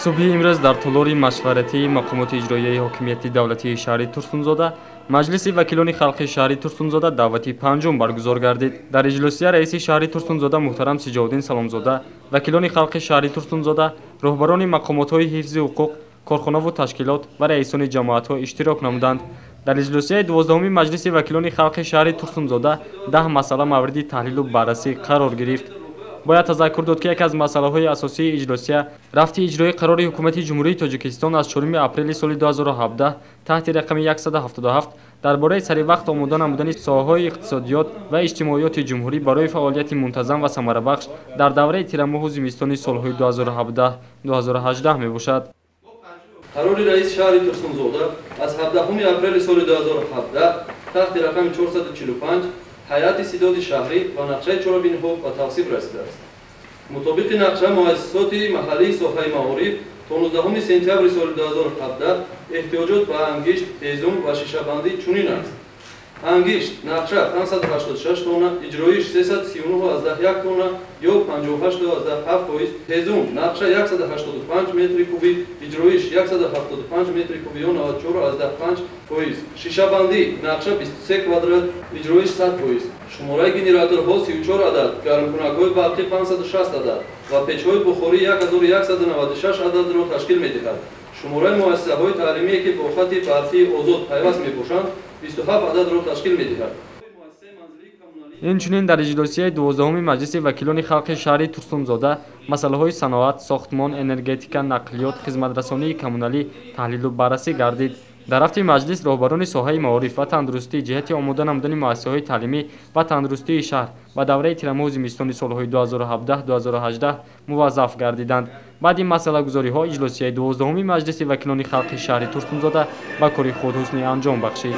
Субҳи имрӯз дар толори машваратии мақомоти иҷроияи ҳокимияти давлатии шаҳри Турсунзода Маҷлиси вакилони халқи шаҳри Турсунзода даъвати панҷум баргузор гардид. Дар иҷлосия раиси шаҳри Турсунзода муҳтарам Сиҷовуддин Саломзода, вакилони халқи шаҳри Турсунзода, роҳбарони мақомотҳои ҳифзи ҳуқуқ, корхонаву ташкилот ва раисони ҷамоатҳо иштирок намуданд. Дар иҷлосияи 12-уми Маҷлиси вакилони халқи шаҳри Турсунзода 10 масъала мавриди таҳлилу баррасӣ қарор гирифт. Бояд тазаккур дод, ки яке аз масъалаҳои асосии иҷлосия рафти иҷрои қарори Ҳукумати Ҷумҳурии Тоҷикистон аз 4 апрели соли 2017 таҳти рақами 177 дар бораи саривақт омода намудани соҳаҳои иқтисодиёт ва иҷтимоиёти ҷумҳурӣ барои фаъолияти мунтазам ва самарабахш дар давраи тирамоҳу зимистони солҳои 2017-2018 мебошад. Қарори раиси шаҳри Турсунзода аз 17 апрели соли 2017 таҳти рақами 445 ҳайати сидоди шаҳрӣ ва нақшаи чорабиниҳо ба тавсиф расидааст. Мутобиқи нақша, муассисоти маҳаллии соҳаи маориф то 19 сентябри соли 2017 эҳтиёҷот ба ангишт, ҳезум ва шишабандӣ чунин аст. Ангишт нақша 586 тонна, иҷроиш 339,1 тонна ё 58,7%. Ҳезум нақша 185 метри кубӣ, иҷроиш 175 метри кубӣ ё 94,5%. Шишабандӣ нақша 23 квадрат, иҷроиш 100%. Шумораи генераторҳо 34 адад, гармкунакҳои барқӣ 560 адад ва печҳои бухорӣ 1196 ададро ташкил медиҳад. Шумораи муассисаҳои таълимие, ки бо хати барқии озод пайваст мебошанд, 27 ададро ташкил медиҳад. Инчунин дар иҷлосияи 12-уми Маҷлиси вакилони халқи шаҳри Турсунзода масъалаҳои саноат, сохтмон, энергетика, нақлиёт, хизматрасонии коммуналӣ таҳлилу баррасӣ гардид. Дар рафти маҷлис роҳбарони соҳаи маориф ва тандурустӣ ҷиҳати омода намудани муассисаҳои таълимӣ ва тандурустии шаҳр ба давраи тирамоҳу зимистони солҳои 2017-2018 муваззаф гардиданд. Баъди масъалагузориҳо иҷлосияи 12-уми Маҷлиси вакилони халқи шаҳри Турсунзода ба кори худ ҳусни анҷом бахшид.